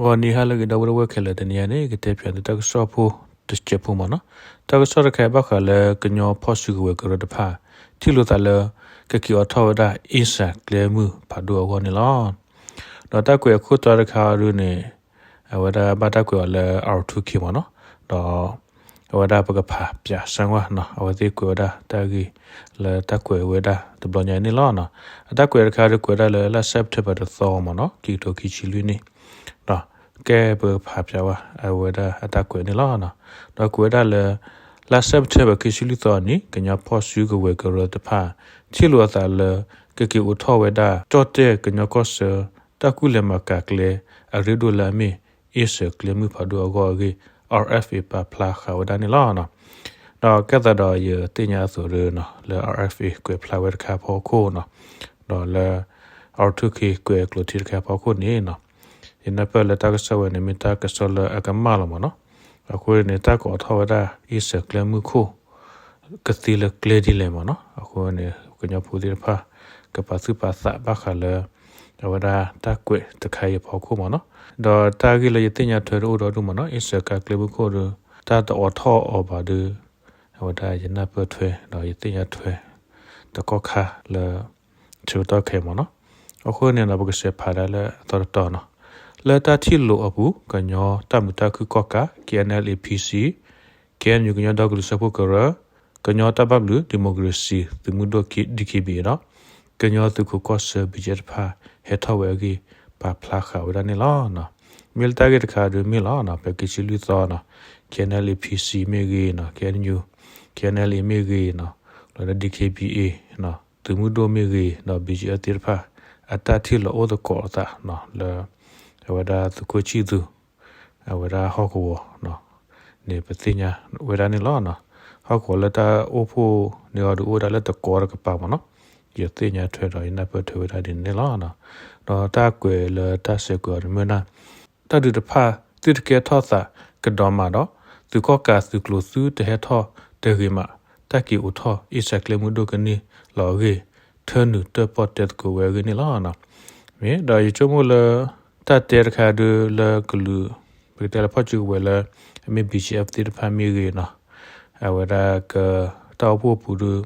ဂီၤနံၤဟါလၢအဂ့ၤ ဒီပုၢ်ဝဲၢ်ခဲလၢာ်, တနံၤအံၤန့ၣ် ကတဲဖျါသုတၢ်ကစီၣ်ဖိတစဲးဖိမ့ၢ်နီၤ. တၢ်ကစီၣ်တခါအံၤဘၣ်ဃးလၢကညီဖီၣ်စုကဝဲၤကရၢတဖၣ် ထံၣ်လိာ်သးလၢ ကက့ၤအိးထီၣ်ဝဲဒၣ် အ့စၢၣ်ကျဲမုၢ်ဖးဒိၣ်အဂီၢ်န့ၣ်လီၤ. ဒီးတၢ်ကွဲးအခိၣ်တီတခါအံၤဒုန့ၣ် အဝဲဒၣ်ဘၣ်တၢ်ကွဲးအီၤလၢ R two K မ့ၢ်နီၤ. ဒီး အဝဲဒၣ်ပကဖးပၠးစၢ်ဝဲနီၤ, အဝဲသ့ၣ်ကွဲးဝဲဒၣ်တၢ်ဂ့ၢ်လၢတၢ်ကွဲးဝဲဒၣ်တဘျီညါအံၤန့ၣ်လီၤ. အတၢ်ကွဲးတခါဒုကွဲးဒၣ်လၢလါစဲးပထ့ဘၢၣ်တသီမ့ၢ်နီၤ, ခံကထိခံဆံလွံၢ်နံၣ်, ဒီးကဲပကဖးပၠးဝဲ အဝဲဒၣ်အတၢ်ကွဲးန့ၣ်လီၤ. ဒီးကွဲးဝဲဒၣ်လၢ လါစဲးပထ့ဘၢၣ်ခံဆံလွံၢ်သီအနံၤ ကညီဖီၣ်စုကဝဲၤကရၢတဖၣ် ထံၣ်လိာ်အသးလၢ ကက့ၤအိးထီၣ်ဝဲဒၣ် ကၠီၣ်တဲၣ်ကညီကီၢ်ဆၢ တၢ်ကူၣ်လဲၤမၤကၤကျဲ အရ့ဒိၣ်လၢအမ့ၢ် အ့စၢၣ်ကျဲမုၢ်ဖးဒိၣ်အဂီၢ်အဂ့ၢ် R F A ပာ်ဖျါဃာ်ဝဲဒၣ်န့ၣ်လီၤ. ဒီးကဲသးဒီးယသ့ၣ်ညါအသိးဒီးနီၤ လၢ R F A ကွဲးဖျါဝဲတခါအဖီခိၣ်နီၤ, ဒီးလၢ R two K ကွဲးကျိာ်ထံတခါအဖီခိၣ်န့ၣ်နီၤ, ယနၢ်ပၢၢ်လၢတၢ်ကစီၣ်ဝဲန့ၣ် မ့ၢ်တၢ်ကစီၣ်လၢအကမၣ်လီၤမ့ၢ်နီၤ. အဃိန့ၣ် တၢ်ကအိးထီၣ်ဝဲဒၣ် အ့စၢၣ်ကျဲမုၢ်ခိၣ် ကသ့လၢကျဲဒ်လဲၣ်မ့ၢ်နီၤ. အဃိန့ၣ် ကညီဖိသ့ၣ်တဖၣ် ကပာ်သူၣ်ပာ်သးဘၣ်ဃးလၢ အဝဲဒၣ်တၢ်ကွဲးတခါအံၤအဖီခိၣ်မ့ၢ်နီၤ. ဒီးတၢ်ဂ့ၢ်လၢယသ့ၣ်ညါထွဲတအိၣ်ဒီးဒူၣ်မ့ၢ်နီၤ, အ့စၢၣ်ကၤကျဲမုၢ်ခိၣ်ဒီး တၢ်တအိးထီၣ်အီၤဘၣ်ဒီး အဝဲဒၣ်ယနၢ်ပၢၢ်ထွဲ ဒီးယသ့ၣ်ညါထွဲ တကီၢ်ခါလၢ ဆၢကတီၢ်ခဲအံၤမ့ၢ်နီၤ. အဃိန့ၣ်ဒီး ပကစးဖးဒၣ်လၢအသီတတီၤနီၤ, လၢတၢ်ထံၣ်လိာ်အပူၤ ကညီတၢ်မုာ်တၢ်ခုၣ်ကီၣ်ကး K N L A P C, K N U ကညီဒီကလုာ်စၢဖှိၣ်ကရၢ, ကညီတၢ်ဘၣ်ဘျုးဒံၣ်မိၣ်ကရ့ၣ်စံၣ်သုးမုၢ်ဒိၣ် D K B A ဒီး ကညီသုးခိၣ်ကီၢ်ဆၢ B G F တဖၣ် ဟဲထီၣ်ဝဲအဂ့ၢ် ပာ်ဖျါဃာ်ဝဲဒၣ်န့ၣ်လီၤ. မ့ၢ်လၢတၢ်ဂ့ၢ်တခါဒုးမ့ၢ်လီၤ, ဖဲခံဆံလွံၢ်သီနီၤ, K N L A P C မ့ၢ်ဂ့ၤနီၤ, K N U, K N L A မ့ၢ်ဂ့ၤနီၤ, လၢ D K B A နီၤ, သုးမုၢ်ဒိၣ်မ့ၢ်ဂ့ၤနီၤ, B G F သ့ၣ်တဖၣ် အတၢ်ထံၣ်လိာ်အိၣ်သကိးအသးနီၤ, လၢ အဝဲဒၣ်သုးခိၣ်ဆံၣ်သူး အဝဲဒၣ်ဟီၣ်ကဝီၤန့ၣ် ပသ့ၣ်ညါဝဲဒၣ်န့ၣ်လီၤ. ဟီၣ်ကဝီၤလၢတၢ်အိၣ်ဖှိၣ်န့ၢ်အီၤဒုးအိၣ်ဝဲဒၣ်လၢတကီတကပၤမ့ၢ်နီၤ, ယသ့ၣ်ညါထွဲဒီးယနၢ်ပၢၢ်ထွဲဝဲဒၣ်ဒ်န့ၣ်လီၤ. ဒီးတၢ်ကွဲးလၢတၢ်ဆဲးကွဲးအီၤန့ၣ်မ့ၢ်ဝဲဒၣ် တၢ်ဒုးတဖၣ်သုတကဲထီၣ်သးကဒီးမးဒီး သုးကီၣ်ကးသုးကျိၤသုတဟဲထီၣ်တဂ့ၤမး တၢ်က့ၤအိးထီၣ်အ့စၢၣ်ကျဲမုၢ်ဒိၣ်ကန့ၢ်လီၤအဂ့ၢ် ထၢနုာ်တၢၣ်ပီၣ်တဲသကိးဝဲအဂ့ၢ်န့ၣ်လီၤ. မ့ၢ်ဒီးယဆိကမိၣ်လၢ တၢ်တဲတခါဒုးလၢကလုာ် ပကတဲလၢဖီၣ်စုကဝဲၤလၢ အမ့ၢ် B G F သ့ၣ်တဖၣ်မ့ၢ်ဂ့ၤနီၤ, အဝဲဒၣ်က တၢ်အိၣ်ဖှိၣ်အပူၤဒုး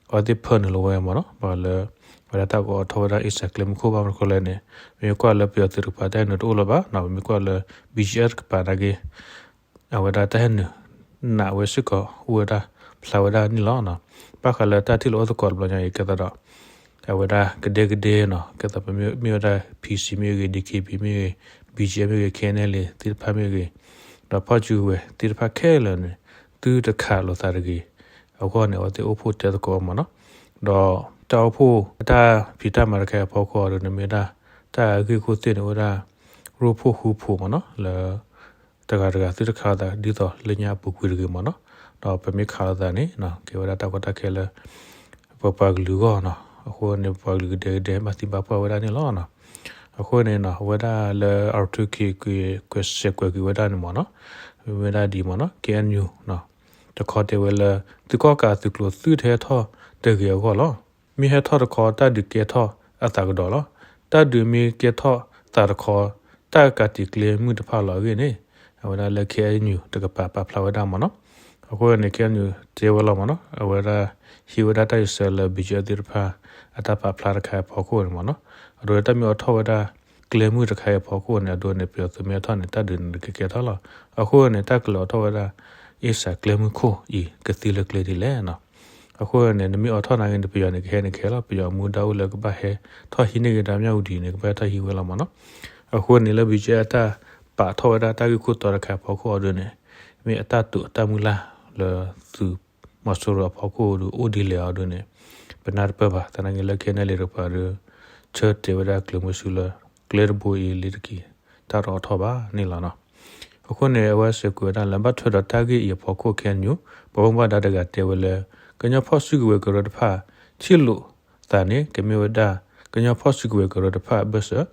အဝဲသ့ၣ်ဖၢနုာ်လီၤဝဲမ့ၢ်နီၤ, ပှၤလၢ ဝဲဒၣ်တၢ်ကအိးထီၣ်ဝဲဒၣ်အ့စၢၣ်ကျဲမုၢ်ခိၣ်ဘၣ်မနုၤဃိလဲၣ်န့ၣ် ပမ့ၢ်ကွၢ်လၢပယီၤသုးတကပၤ တၢ်ဟဲနုာ်တအိၣ်လၢၤဘၣ်နီၤ, ပမ့ၢ်ကွၢ်လၢ B G F တကပၤနာ်က့ အဝဲဒၣ်တၢ်ဟဲနုာ် နာ်ဝဲစ့ၢ်ကီးအိၣ်ဝဲဒၣ်ဖျါဝဲဒၣ်န့ၣ်လီၤ. ဘၣ်ဃးလၢတၢ်ထံၣ်လိာ်အိၣ်သကိးတဘျီညါအံၤ ကဲသးဒီး အဝဲဒၣ်ကဒဲကဒဲနီၤ, ကဲသးပမ့ၢ်ဝဲဒၣ် P C မ့ၢ်ဂ့ၤ, D K B မ့ၢ်ဂ့ၤ, B G F မ့ၢ်ဂ့ၤ, K N L A သ့ၣ်တဖၣ်မ့ၢ်ဂ့ၤ, ဒီးဖီၣ်စုကဝဲၤသ့ၣ်တဖၣ်ခဲလၢာ်န့ၣ် သုတခးလိာ်သးတဂ့ၤအဂီၢ်န့ၣ် အဝဲသ့ၣ်အိၣ်ဖှိၣ်တဲသကိးမ့ၢ်နီၤ, ဒီးတၢ်အိၣ်ဖှိၣ်အတၢ်ဖံးတၢ်မၤတခါအံၤအဖီခိၣ်အံၤဒုးန့ၣ်မ့ၢ်ဝဲဒၣ် တ၁းအဂ့ၢ်ခိၣ်သ့ၣ်န့ၣ်အိၣ်ဝဲဒၣ် ရိဖှိၣ်ဃူဖိးမ့ၢ်နီၤ, လၢ တဂၤတဂၤသုတခးလိာ်သးဒ်သိးလၢညါအပူၤကွံာ်တဂ့ၤမ့ၢ်နီၤ, ဒီးပမ့ၢ်ခးလိာ်သးန့ၣ် ကဲဝဲဒၣ်တၢ်ကီတၢ်ခဲလၢ ပပှၤကလုာ်အဂီၢ်နီၤ, အဃိန့ၣ် ပပှၤကလုာ်ကဒဲကဒဲဘၣ်သံဘၣ်ပှၢ်ဝဲဒၣ်န့ၣ်လီၤ. အဃိန့ၣ်နီၤ အဝဲဒၣ်လၢ R two K ကွဲးစဲးကွဲးက့ၤဝဲဒၣ်န့ၣ်မ့ၢ်နီၤ, မ့ၢ်ဝဲဒၣ်ဒ်မ့ၢ်နီၤ K N U တခီတဲဝဲလၢ သုးကီၣ်ကးသုးကျိၤသုတဟဲထီၣ်တဂ့ၤအဂီၢ်လီၤ. မ့ၢ်ဟဲထီၣ်တခီ တၢ်ဒုးကဲထီၣ်အသးကဒီးလီၤ. တၢ်ဒုးမ့ၢ်ကဲထီၣ်သးတခီ တၢ်ကးတံာ်ကျဲမုၢ်တဖၣ်လီၤအဂ့ၢ်န့ၣ် အဝဲဒၣ်လၢ K N U တကပၤပာ်ဖျါဝဲဒၣ်မ့ၢ်နီၤ. အဃိန့ၣ် K N U တဲဝဲလီၤမ့ၢ်နီၤ, အဝဲဒၣ်ဟံးဝဲဒၣ်တၢ်စံးဆၢလၢ B G F သ့ၣ်တဖၣ် အတၢ်ပာ်ဖျါတခါအံၤအဖီခိၣ်န့ၣ်မ့ၢ်နီၤ, အဒိ တၢ်မ့ၢ်အိးထီၣ်ဝဲဒၣ် ကျဲမုၢ်တခါအံၤအဖီခိၣ်န့ၣ် အဒိန့ၣ် ပယီၤသုးမ့ၢ်ဟဲထီၣ်န့ၣ် တၢ်ဒုးန့ၣ်ကကဲထီၣ်လီၤ. အဃိန့ၣ် တၢ်ကလဲၤအိးထီၣ်ဝဲဒၣ် အ့စၢၣ်ကျဲမုၢ်ခိၣ်အံၤ ကသ့လၢကျဲဒ်လဲၣ်နီၤ. အဃိန့ၣ် နမ့ၢ်အိးထီၣ်နာ်က့န့ၣ် ပယီၤန့ၣ် ကဟဲန့ၣ်ကဟဲလီၤ, ပယီၤမူဒါအိၣ်လၢကဘၣ်ဟဲထီၣ်ဟံးန့ၢ်က့ၤဒီး မြဝတီ န့ၣ် ကဘၣ်ဟဲထီၣ်ဟံးဝဲလီၤမ့ၢ်နီၤ. အဃိန့ၣ်လၢ B G F အတၢ်ပာ်ထီၣ်ဝဲဒၣ်တၢ်ဂ့ၢ်ခိၣ်တီတခါအဖီခိၣ်အံၤဒုန့ၣ် မ့ၢ်အတၢ်တိာ်တၢ်မုၢ်လၢ်လၢသုးမီၤစိရိၤအဖီခိၣ်အံၤဒု အိၣ်ဒ်လဲၣ်အံၤဒုန့ၣ် ပနၢ်တပၢၢ်ဘၣ်. သနာ်က့လၢ K N L A တကပၤဒီး ဆၢတဲာ်ဝဲဒၣ်ကျဲမုၢ်ဆူလၢ ကျဲတဘိအံၤလံတက့ၢ် တၢ်တအိးထီၣ်ဘၣ်န့ၣ်လီၤနီၤ. အဃိန့ၣ် အဝဲစံးကွံာ်ဝဲဒၣ်လၢ ဘၣ်ထွဲဒီးတၢ်ဂ့ၢ်အံၤအဖီခိၣ် K N U ပှၤဘၣ်မူဘၣ်ဒါတဂၤတဲဝဲလၢ ကညီဖီၣ်စုကဝဲၤကရၢတဖၣ် ထံၣ်လိာ်သးန့ၣ် ကမ့ၢ်ဝဲဒၣ် ကညီဖီၣ်စုကဝဲၤကရၢတဖၣ်အဘၢၣ်စၢၤ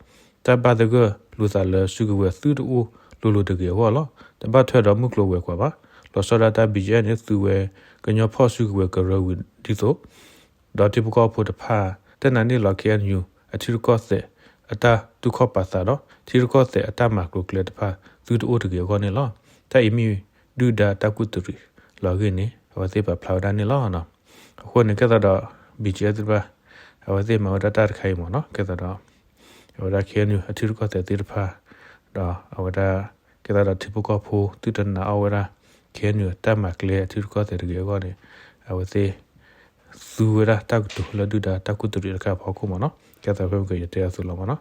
တၢ်ဘၣ်သဂၢၢ်လိာ်သးလၢစုကဝဲၤသုတအိၣ်လိၤလိၤတဂ့ၤအဂီၢ်လီၤ. တဘၣ်ထွဲဒီးမုၢ်ကျိၤဝဲၤကွာ်ဘၣ်. လီၤဆီဒၣ်တၢ် B G F န့ၣ် သုးဝဲကညီဖီၣ်စုကဝဲၤကရၢဝံၤဒ်သိး ဒီးထံဖိကီၢ်ဖိတဖၣ် တနာ်န့ၢ်လီၤ K N U အထံရူၢ်ကီၢ်သဲး အတၢ်တူၢ်ခီၣ်ပာ်သးဒီး ထံရူၢ်ကီၢ်သဲးအတၢ်မၤကျိၤကျဲတဖၣ် သုတအိၣ်တဂ့ၤအဂီၢ်န့ၣ်လီၤ. တၢ်အံၤမ့ၢ်ဒုၣ်ဒါတၢ်ကူၣ်တရံးလီၤအဂ့ၢ်န့ၣ် အဝဲသ့ၣ်ပာ်ဖျါဝဲဒၣ်န့ၣ်လီၤ. အဃိန့ၣ် ကဲသးဒီး ဘံၣ်ကၠဲသ့ၣ်တဖၣ် အဝဲသ့ၣ်မၤဝဲဒၣ်တၢ်တခါအံၤမ့ၢ်နီၤ ကဲသးဒီး အဝဲဒၣ် ခ့ၣ်အဲၣ်ယူၣ် အထံရူၢ်ကီၢ်သဲးသ့ၣ်တဖၣ် ဒီးအဝဲဒၣ် ကဲသးဒီးထံဖိကီၢ်ဖိ သုတနာ်အီၣ်ဝဲဒၣ် ခ့ၣ်အဲၣ်ယူၣ် တၢ်မၤကျဲအထံရူၢ်ကီၢ်သဲးတဂ့ၤအဂီၢ်န့ၣ် အဝဲသ့ၣ် သူဝဲဒၣ်တၢ်ကတိၤလၢဒုၣ်ဒါတၢ်ကူၣ်တရံးတခါအဖီခိၣ်မ့ၢ်နီၤ ကဲသးဖဲမုၢ်ကယတဲအသိးလီၤမ့ၢ်နီၤ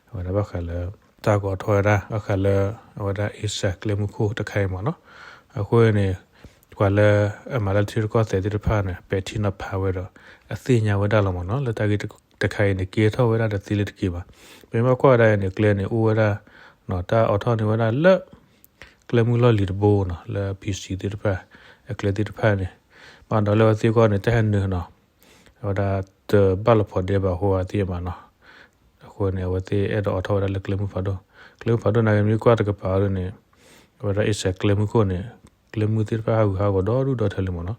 အဝဲဒၣ်ဘၣ်ဃးလၢ တၢ်ကအိးထီၣ်ဝဲဒၣ် ဘၣ်ဃးလၢ အဝဲဒၣ် အ့စၢၣ်ကျဲမုၢ်ခိၣ်တခါအံၤမ့ၢ်နီၤ အဃိန့ၣ် ပှၤလၢ အမၤလၢထံရူၢ်ကီၢ်သဲးသ့ၣ်တဖၣ်န့ၣ် ပဲာ်ထံနီၤဖးဝဲဒီး အသ့ၣ်ညါဝဲဒၣ်လီၤမ့ၢ်နီၤ လၢတၢ်ဂ့ၢ်တခါအံၤန့ၣ် ကဲထီၣ်ဝဲဒၣ်တသ့လၢတက့ၤဘၣ် ပမ့ၢ်ဘၣ်ကွၢ်ဝဲဒၣ်အံၤန့ၣ် ကျဲန့ၣ် အိၣ်ဝဲဒၣ် တၢ်အိးထီၣ်န့ၢ်ဝဲဒၣ်လၢ ကျဲမုၢ်လီၢ်လံၤတဘိနီၤ လၢ ပီၣ်စံၣ် သ့ၣ်တဖၣ် အကျဲသ့ၣ်တဖၣ်န့ၣ် ဘၣ်ဒီးလၢအဝဲသ့ၣ်အဂီၢ်န့ၣ် တၢ်ဟဲနုာ်နီၤ အဝဲဒၣ်တဘၣ်လီၤဖိးဒဲးဘၣ်အဃိအသ့ၣ်ညါဘၣ်နီၤ အဃိန့ၣ် အဝဲသ့ၣ်အဲၣ်ဒိးအိးထီၣ်ဝဲဒၣ်လၢကျဲမုၢ်ဖးဒိၣ် ကျဲမုၢ်ဖးဒိၣ်နာ်က့ မ့ၢ်ကွၢ်တကပၤအီၤဒ်န့ၣ် အဝဲဒၣ်အ့စၢၣ်ကျဲမုၢ်ခိၣ်န့ၣ် ကျဲမုၢ်သ့ၣ်တဖၣ်ဟးဂူာ်ဟးဂီၤဒီဒူၣ်ဒီထၢလံမ့ၢ်နီၤ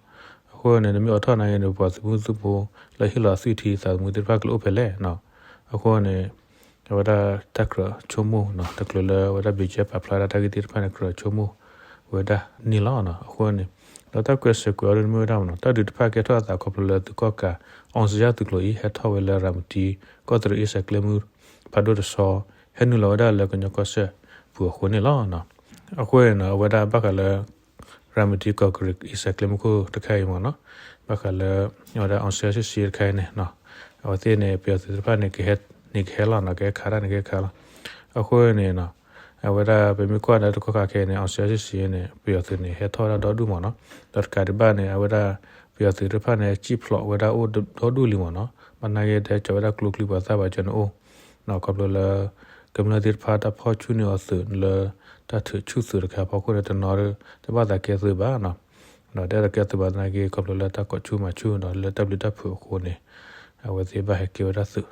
အဃိန့ၣ် နမ့ၢ်အိးထီၣ်နာ်က့န့ၣ် ပှၤသုးမုၢ်သုးဖိ လၢဟ့ၣ်လီၤအသွံၣ်ထံသးသမူသ့ၣ်တဖၣ်ကလဲၤအိၣ်ဖဲလဲၣ်နီၤ အဃိန့ၣ် အဝဲဒၣ်တၢ်ကြၢးဆိကမိၣ်နီၤ တချုးလၢအဝဲဒၣ် ဘံၣ်ကၠဲ ပာ်ဖျါဒၣ်တၢ်ဂ့ၢ်သ့ၣ်တဖၣ်န့ၣ် ကြၢးဆိကမိၣ်ဝဲဒၣ်န့ၣ်လီၤ. အဃိန့ၣ် ဒီးတၢ်ကွဲးစၢၤကွဲးအီၤဒ်န့ၣ်မ့ၢ်ဝဲဒၣ်မ့ၢ်နီၤ တၢ်ဒုးတဖၣ်ကဲထီၣ်အသးခီဖျိလၢသုးကီၣ်ကး အောင်ဇေယျ သုးကျိၤအံၤ ဟဲထီၣ်ဝဲလၢရၤမတံ ကီၢ်သူလ့ၤအ့စၢၣ်ကျဲမုၢ်ဖးဒိၣ်တဆီ ဟဲနုာ်လီၤဝဲဒၣ်လၢကညီကီၢ်စဲၣ်ပူၤအဃိန့ၣ်လီၤ. အဃိန့ၣ်နီၤ အဝဲဒၣ်ဘၣ်ဃးလၢ ရၤမတံ ကီၢ်ကရံး အ့စၢၣ်ကျဲမုၢ်ခိၣ်တခါအံၤမ့ၢ်နီၤ ဘၣ်ဃးလၢ အဝဲဒၣ် အောင်ဇေယျ စစ်ဆင်ရေး တခါအံၤန့ၣ် အဝဲသ့ၣ်န့ၣ် ပယီၤသုးသ့ၣ်တဖၣ်န့ၣ် ကဟဲန့ၣ်ကဟဲလီၤနီၤ ကဟဲခးတၢ်န့ၣ်ကဟဲခးလီၤ. အဃိန့ၣ်နီၤ အဝဲဒၣ်ပမ့ၢ်ကွၢ်ဒီးတကီၢ်ခါခဲအံၤန့ၣ် အောင်ဇေယျ စစ်ဆင်ရေး န့ၣ် ပယီၤသုးန့ၣ် ဟဲထီၣ်ဝဲဒၣ်ဒီဒူၣ်မ့ၢ်နီၤ ဒီးတကးဒံးဘၣ်န့ၣ် အဝဲဒၣ် ပယီၤသုးသ့ၣ်တဖၣ်န့ၣ် စံၣ်ဖျိးဝဲဒၣ်အိၣ်ဒီဒူၣ်လံမ့ၢ်နီၤ ဘၣ်နာ်က့ တဟဲကၠီၤဝဲဒၣ်ကျိချံမျိာ်သၣ်ဘၣ်ကၠီန့ၣ်အိၣ် ခီဖျိလၢ ကမျၢၢ်သ့ၣ်တဖၣ်တၢ်ဖီၣ်ဆူၣ်န့ၢ်အီၤသုးလၢ တၢ်ထုးဆူၣ်သုးတခါအဖီခိၣ်န့ၣ် တနီၤဒီး တဘၣ်သးကဲသုးဘၣ်နီၤ ဒီးတအဲၣ်ဒိးကဲသုးဘၣ်သနာ်က့ ခီဖျိလၢတၢ်ကိးဆူၣ်မၤဆူၣ်ဒီးလၢတၢ်ဘျုးတၢ်ဖှိၣ်အဃိန့ၣ် အဝဲသ့ၣ်ဘၣ်ဟဲကဲဝဲဒၣ်သုး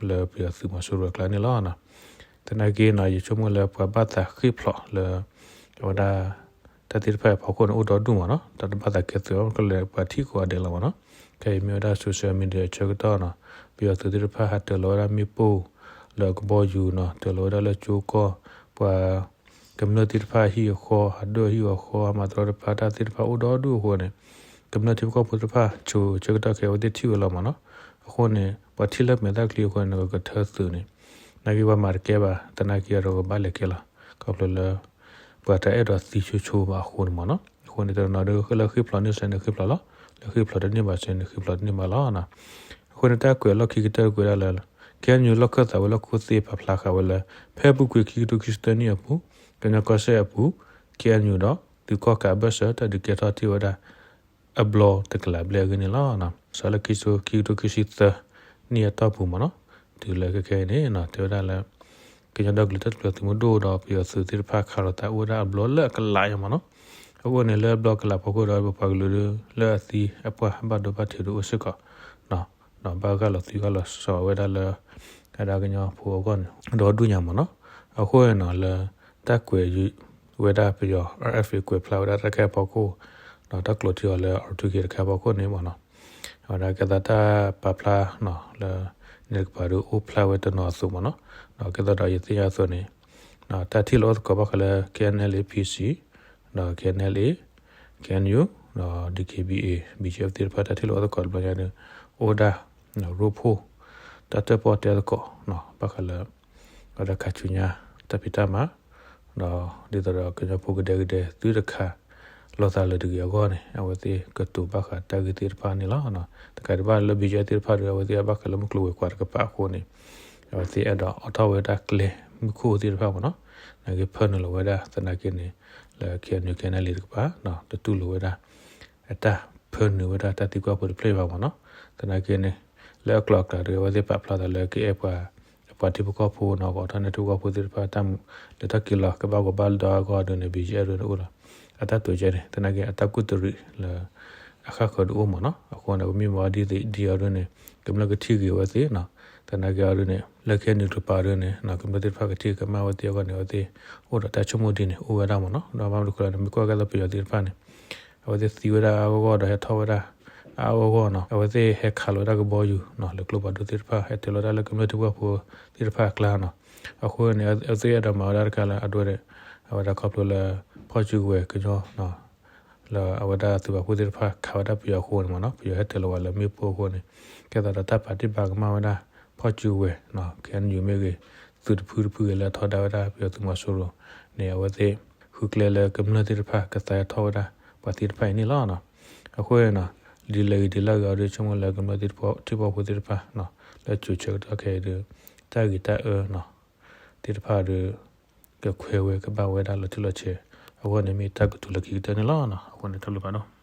လၢပယီၤသုးမီၤစိရိၤအကျါန့ၣ်လီၤ. သနာ်က့နီၤ ယဆိကမိၣ်လၢပှၤဘၣ်သးဃ့ၢ်ဖျိးလၢ အဝဲဒၣ် တၢ်သ့ၣ်တဖၣ်အဖီခိၣ်န့ၣ် အိၣ်ဒီဒူၣ်မ့ၢ်နီၤ တၢ်တဘၣ်သးကဲသုးအီၤ ကလဲၤပှၤထံၣ်ကိးဂၤဒဲးလီၤမ့ၢ်နီၤ ခဲအံၤမ့ၢ်ဝဲဒၣ် social media အဆၢကတီၢ်နီၤ ပယီၤသုးသ့ၣ်တဖၣ်ဟးတၢၤလီၤဝဲဒၣ်မ့ၣ်ပိၢ် လၢကဘီယူၤနီၤ တၢၤလီၤဝဲဒၣ်လၢကၠိကီၢ် ပှၤ ကမျၢၢ်သ့ၣ်တဖၣ်ဟံၣ်အဃီ ဟးဒိၣ်ဟံၣ်အဃီ ဟးမၤတရီတပါတၢ်သ့ၣ်တဖၣ်အိၣ်ဒီဒူၣ်အဃိန့ၣ် ကမျၢၢ်ထံဖိကီၢ်ဖိသ့ၣ်တဖၣ် ဆိးဆၢကတီၢ်ခဲအံၤ အဝဲသ့ၣ်ထံၣ်ဝဲလီၤမ့ၢ်နီၤ အဃိန့ၣ် ပှၤထံၣ်လၢမဲာ်သၣ်ချံအဃိန့ၣ် ကထၢသုးန့ၣ် သနာ်က့ပှၤမၤတကဲဘၣ် သနာ်က့အီၤဒီးကဘၣ်လဲၤကဲလီၤ ခီဖျိလၢ ပှၤတအဲၣ်ဒိးသံဆိဆိဘၣ်အဃိန့ၣ်မ့ၢ်နီၤ အဃိန့ၣ် တနီၤဒီးလၢဃ့ၢ်ဖျိးန့ၢ်စဲးန့ၣ်ဃ့ၢ်ဖျိးလီၤ လၢဃ့ၢ်ဖျိးတန့ၢ်ဘၣ်စဲးန့ၣ်ဃ့ၢ်ဖျိးတန့ၢ်ဘၣ်လီၤ အဃိန့ၣ် တၢ်ကွဲးလီၢ်ခံကတၢၢ်တကွဲးဒၣ်လၢ KNU လီၢ်ခၢၣ်သးဝဲလၢခိၣ်သ့ၣ်ပာ်ဖျါဃာ်ဝဲလၢ ဖဲအပူၤကွံာ်ခံကထိခံဆံသၢနံၣ်အပူၤ ကညီကီၢ်စဲၣ်အပူၤ KNU ဒီး သုးကီၣ်ကးအဘၢၣ်စၢၤ တၢ်ဒုးကဲထီၣ်တ့ၢ်ဝဲဒၣ် အဘျီတကလးဘျဲၣ်အဂ့ၢ်န့ၣ်လီၤ. စးလၢခံကထိခံဆံသၢနံၣ်အတီၢ်ပူၤမ့ၢ်နီၤ တုၤလၢခဲခဲအံၤန့ၣ် တဲဝဲဒၣ်လၢ ကညီဒီကလုာ်တၢ်ထူၣ်ဖျဲးသုးမုၢ်ဒိၣ်ဒီးပယီၤသုးသ့ၣ်တဖၣ် ခးလိာ်သးအိၣ်ဝဲဒၣ်အဘျီလၢအကလးညါမ့ၢ်နီၤ အဃိန့ၣ် လၢအဘျီကလးဖီခိၣ်ဒီး ပပှၤကလုာ်လၢအသံအပှၢ်ဘၣ်ဒိဘၣ်ထံးဒုးအိၣ်စ့ၢ်ကီး ဘၣ်ဂၢ်လီၤသွံၣ်ဂၢ်လီၤစီၤဝဲဒၣ်လၢ ကညီဖိအဂီၢ်န့ၣ် ဒီဒူၣ်ညါမ့ၢ်နီၤ အဃိန့ၣ်နီၤ လၢတၢ်ကွဲးဝဲဒၣ်ပယီၤ RFA ကွဲးဖျါဝဲဒၣ်တၢ်ခဲအံၤအဖီခိၣ် ဒီးတၢ်ကျိးထံအီၤလၢ R two K တခါအဖီခိၣ်န့ၣ်မ့ၢ်နီၤ အဝဲဒၣ်ကဲသးတၢ်ပာ်ဖျါနီၤ လၢ န့ၣ်တကပၤဒီးအိၣ်ဖျါဝဲတနီၤအသိးမ့ၢ်နီၤ ဒီးကဲသးဒီးယသ့ၣ်ညါအသိးန့ၣ် တၢ်ထံၣ်လိာ်အိၣ်သကိးဘၣ်ဃးလၢ KNLA PC ဒီး KNLA KNU ဒီး DKBA BGF သ့ၣ်တဖၣ် တၢ်ထံၣ်လိာ်အိၣ်သကိးတဘျီညါဒီး အိၣ်ဝဲဒၣ် ရိဖှိၣ် တၢ်တၢၣ်ပီၣ်တဲသကိး ဘၣ်ဃးလၢ အဝဲဒၣ်ခါဆူညါ တၢ်ဖံးတၢ်မၤ ဒီးဒ်သိးဒီးကညီဖိကဒဲကဒဲသုတခါ လီၤသးလၢတဂ့ၤအဂီၢ်န့ၣ် အဝဲသ့ၣ်ကတိၤဘၣ်ဃးတၢ်ဂ့ၢ်သ့ၣ်တဖၣ်န့ၣ်လီၤ. တကးဒံးဘၣ်လၢ BGF သ့ၣ်တဖၣ်ဒီး အဝဲသ့ၣ်ဘၣ်ဃးလၢမုၢ်ကျိၤဝဲၤကွာ်တကပၤအဃိန့ၣ် အဝဲသ့ၣ်အဲၣ်ဒိးအိးထီၣ်ဝဲဒၣ်ကျဲမုၢ်ခိၣ်သ့ၣ်တဖၣ်မ့ၢ်နီၤ နာ်က့ဖၢနုာ်လီၤဝဲဒၣ်သနာ်က့န့ၣ် လၢ KNU KNLA တကပၤ တတူၢ်လိာ်ဝဲဒၣ် အတၢ်ဖၢနုာ်ဝဲဒၣ်တၢ်သံကွၢ်ဖိတဖျၢၣ်ဘၣ်မ့ၢ်နီၤ သနာ်က့န့ၣ် လၢအကျိၤအကျဲဒီး အဝဲသ့ၣ်ပာ်ဖျါသးလၢကအဲၣ်ပှၤ အပှၤထံဖိကီၢ်ဖိနီၤ ကအိးထီၣ်န့ၢ်ထံဖိကီၢ်ဖိသ့ၣ်တဖၣ် တၢ်လဲၤထီၣ်က့ၤလီၤ ကဘၣ်ဂီၤဘၣ်ဒီးအဂီၢ်ဒ်န့ၣ် BGF ဒ်န့ၣ်အိၣ်လီၤ အတၢ်တိာ်ကဲန့ၣ် သနာ်က့အတၢ်ကူၣ်တရံးလၢ အဃၣ်ဃၢၤဒုးအိၣ်မ့ၢ်နီၤ အဃိန့ၣ် ပမ့ၢ်မၤဒ်သိးဒ်အီၤဒ်န့ၣ် ကမျၢၢ်ကထံၣ်ဂ့ၤအဝဲသ့ၣ်နီၤ သနာ်က့အီၤဒ်န့ၣ် လၢ KNU တကပၤဒ်န့ၣ် ကမျၢၢ်သ့ၣ်တဖၣ်ကထံၣ်ကမၣ်ဝဲသ့ၣ်အဂီၢ်န့ၣ် အဝဲသ့ၣ်အိၣ်ဒီးတၢ်ဆိကမိၣ်ဒ်န့ၣ် အိၣ်ဝဲဒၣ်မ့ၢ်နီၤ ဒီးဘၣ်မနုၤဃိလဲၣ်န့ၣ် မ့ၢ်ကွၢ်ကဲသိးပယီၤသ့ၣ်တဖၣ်န့ၣ် အဝဲသ့ၣ်သံဝဲဒၣ်အဂီၢ်ဒီးဟဲထီၣ်ဝဲဒၣ် အါအါဂီၢ်ဂီၢ်နီၤ အဝဲသ့ၣ်ဟဲခးလီၤဝဲဒၣ်ကဘီယူၤနီၤ လၢကျိဖးဒိၣ်သ့ၣ်တဖၣ် ဟဲတဲလီၤဝဲဒၣ်လၢကမျၢၢ်ထံဖိကီၢ်ဖိသ့ၣ်တဖၣ်အကျါနီၤ. အဃိန့ၣ် အဝဲသ့ၣ်အဲၣ်ဒိးမၤဝဲဒၣ်တခါလၢအဒိန့ၣ် အဝဲဒၣ်ခီဖျိလၢ ဖီၣ်စုကဝဲၤကညီ လၢအဝဲဒၣ်သုးပာ်ဖှိၣ်သ့ၣ်တဖၣ်ခးဝဲဒၣ်ပယီၤအဃိန့ၣ်မ့ၢ်နီၤ ပယီၤဟဲတဲာ်လီၤဝဲလၢမ့ၣ်ပိၢ်အဃိန့ၣ် ကဲသးဒီးတၢ်ပာ်တံၢ်ပာ်ကမၣ်ဝဲဒၣ် ဖီၣ်စုကဝဲၤ KNU မ့ၢ်ဂ့ၤ သုးတဖုတဖုဂ့ၤလၢအထီဒါဝဲဒၣ်ပယီၤသုးမီၤစိရိၤန့ၣ် အဝဲသ့ၣ်ဃုကျဲလၢကမျၢၢ်သ့ၣ်တဖၣ်ကသါထီၣ်ဝဲဒၣ်ပှၤသ့ၣ်တဖၣ်အံၤန့ၣ်လီၤ. အဃိန့ၣ် ဒ်လဲၣ်ဂ့ၤဒ်လဲၣ်ဂ့ၤအီၤဒီး ဆိကမိၣ်လၢကမျၢၢ်ထံဖိကီၢ်ဖိသ့ၣ်တဖၣ် လၢကၠိၤဆၢကတီၢ်ခဲအံၤဒီး တၢ်ဂ့ၤတၢ်အၢ သ့ၣ်တဖၣ်ဒီး ကခွဲးဝဲကဘၣ်ဝဲဒၣ်လီၤတံၢ်လီၤဆဲး အဃိန့ၣ်မ့ၢ်တၢ်ကတိၤလၢခံကတၢၢ်န့ၣ်လီၤ. အဃိန့ၣ်တၢ်လိၣ်ဘၣ်နီၤ